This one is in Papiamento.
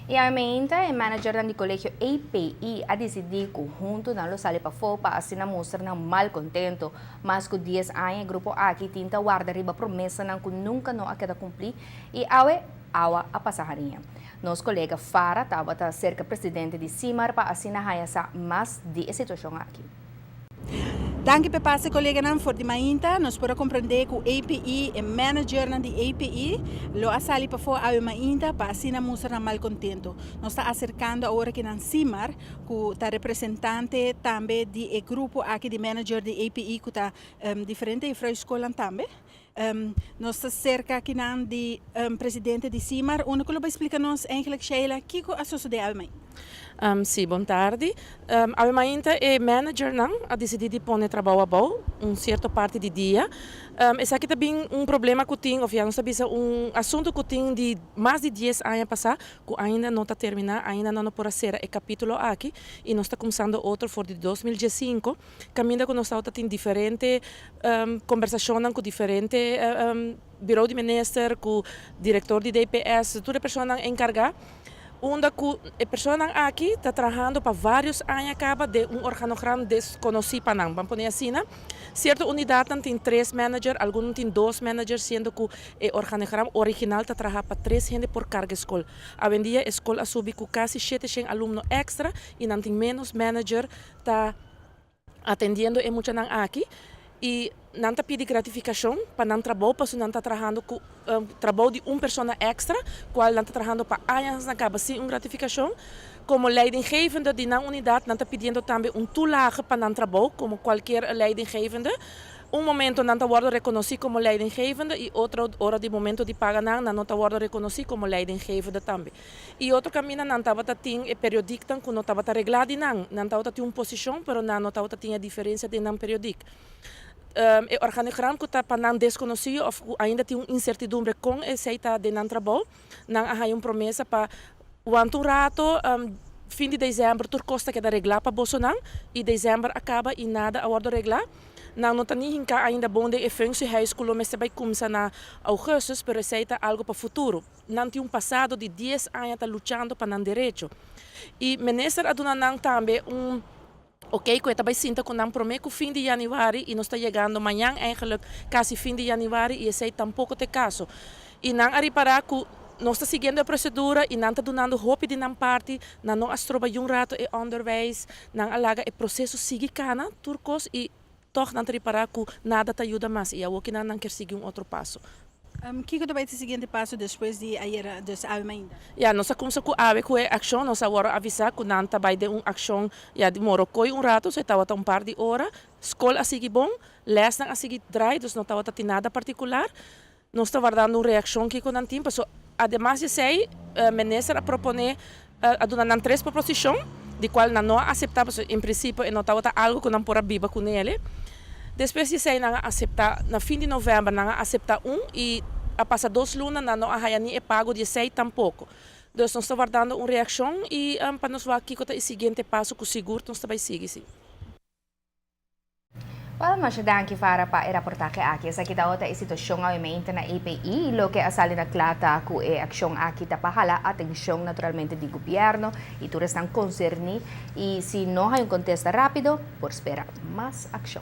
Y mainta, e manager di colegio API a dicidi cu hunto nan lo sali pafo pa asina mustra nan malcontento. Mas cu 10 aña e grupo aki tin ta warda riba promesa nan cu nunca no a keda cumpli y awe awa a pasa hariña. Nos colega Fara tabata cerca presidente di SIMAR pa asina haya sa mas di e situacion aki. Danki pa pasa, coleganan. For di mainta nos por a comprende cu API e manager di API lo a sali pafo awe mainta pa asina mustra nan malcontento. Nos ta acercando awor aki na Simar, cu ta representante tambe di e grupo aki di manager di API, cu ta diferente school tambe. Nos ta cerca aki di presidente di Simar. Unda cu lo bay splica nos eigenlijk, Sheila, kico a sucede awe mainta. Si, bon tardi. Awe mainta e manager nan a dicidi di pone trabou abou un cierto parti di dia. Esaki tambe un problema cu tin, of ya nos bisa un asunto cu tin di mas di 10 aña pasa, cu ainda no ta termina, ainda no por cera e capitulo aki, y nos ta cuminsando otro for di 2015, caminda cu nos tin diferente conversacion cu diferente bureau di minister, cu director di DPS, tur persona encarga unda cu e persona aki ta trahando pa varios aña caba den un organogram desconoci pa nan. Ban pone asina, cierto unidad tin tres manager, algun tin dos manager, siendo cu e organogram original ta traha pa tres hende por carga scol. Awendia e scol a subi cu casi 700 alumno extra y nan tin menos manager ta atendiendo e muchanan aki y nan ta pidi gratificacion pa nan trabou, pa nan ta trahando cu trabou di un persona extra, cual nan ta trahando pa aña caba sin un gratificacion. Como leidinggevende di nan unidad, nan ta pidiendo tambe un toelage pa nan trabou, como cualkier leidinggevende. Un momento nan ta wordo reconoci como leidinggevende y otro ora di momento di paga nan, nan no ta wordo reconoci como leidinggevende tambe. Y otro caminda nan tabata tin e periodiek cu no tabata regla di nan. Nan tabata tin un posicion, pero nan no tabata tin e diferencia di nan periodiek. E organogram cu ta pa nan desconoci of ainda tin un incertidumbre con esey ta den nan trabou, nan a un promesa pa wanta un rato, fin di december tur cos ta keda regla pa bosonan, y december a caba y nada a wordo regla. Nan no ta ni hinca ainda bon den e functiehuis cu lo mester bay cuminsa na augustus, pero esey ta algo pa futuro. Nan tin un pasado di 10 aña ta luchando pa nan derecho. Y minister a duna nan tambe un ok, cu ta bay sinta cu nan prome cu fin di januari y nos ta yegando mañan eigenlijk casi fin di januari y esey tampoco ta e caso. Y nan a ripara cu nos ta siguiendo e procedura y nan ta dunando hopi di nan parti, nan no a stroba un rato e onderwijs, nan a laga e proceso sigui cana, tur cos, y toch nan ta ripara cu nada ta yuda mas y awor nan kier sigui un otro paso. Kico ta e siguiente paso despues di ayera, dus awe ainda? Ja, nos a cuminsa cu awe cu e accion, nos a wordo avisa cu nan ta bay den un accion ja, di morokoi un rato, so tabata un par di ora, scol a sigui bon, les nan a sigui draai, dus no tabata tin nada particular. Nos ta wardando un reaccion cu nan tin, so, ademas di esey, minister a propone a duna nan tres proposicion, di cual nan no a acepta, so, en principio no tabata algo cu nan por a biba cu ne. Despues di esey nan a acepta, na fin di november nan a acepta un y a pasa 2 luna, nan no a haya ni e pago di esey tampoco. Dus nos ta wardando un reaccion y pa nos wak kico ta e siguiente paso cu sigur nos ta bay sigui, si. Well, masha danki, Fara, pa e reportahe aki. Esaki ta e situacion obviamente na API, loke a sali na cla ta cu e accion aki ta pa hala atencion naturalmente di gobierno y tur esnan concerni, y si no hay un contesta rapido, por spera mas accion.